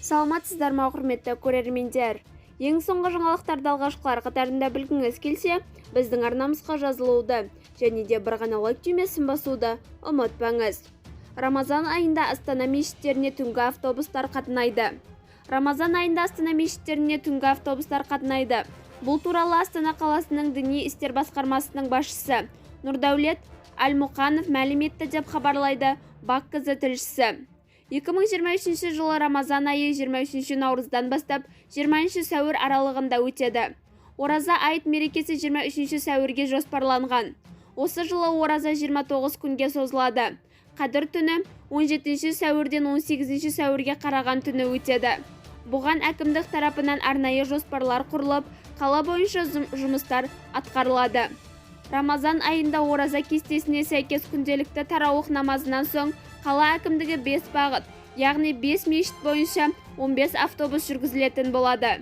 Саламатсыздар ма, құрметті көрермендер! Ең соңғы жаңалықтарды алғашқылар қатарында білгіңіз келсе, біздің арнамызға жазылуды және де бір ғана лайк түймесін басуды ұмытпаңыз. Рамазан айында Астана мешіттеріне түнгі автобустар қатынайды. Рамазан айында Астана мешіттеріне түнгі автобустар қатынайды. Бұл туралы Астана қаласының діни істер басқармасының басшысы Нұрдәулет Әлмұқанов мәлім етті, деп хабарлайды БАК-КЗ тілшісі. 2023 жылы Рамазан айы 23 наурыздан бастап 20 сәуір аралығында өтеді. Ораза айт мерекесі 23 сәуірге жоспарланған. Осы жылы ораза 29 күнге созылады. Қадір түні 17 сәуірден 18 сәуірге қараған түні өтеді. Бұған әкімдік тарапынан арнайы жоспарлар құрылып, қала бойынша жұмыстар атқарылады. Рамазан айында ораза кестесіне сәйкес күнделікті тарауых намазынан соң қала әкімдігі 5 бағыт, яғни 5 мешіт бойынша 15 автобус жүргізілетін болады.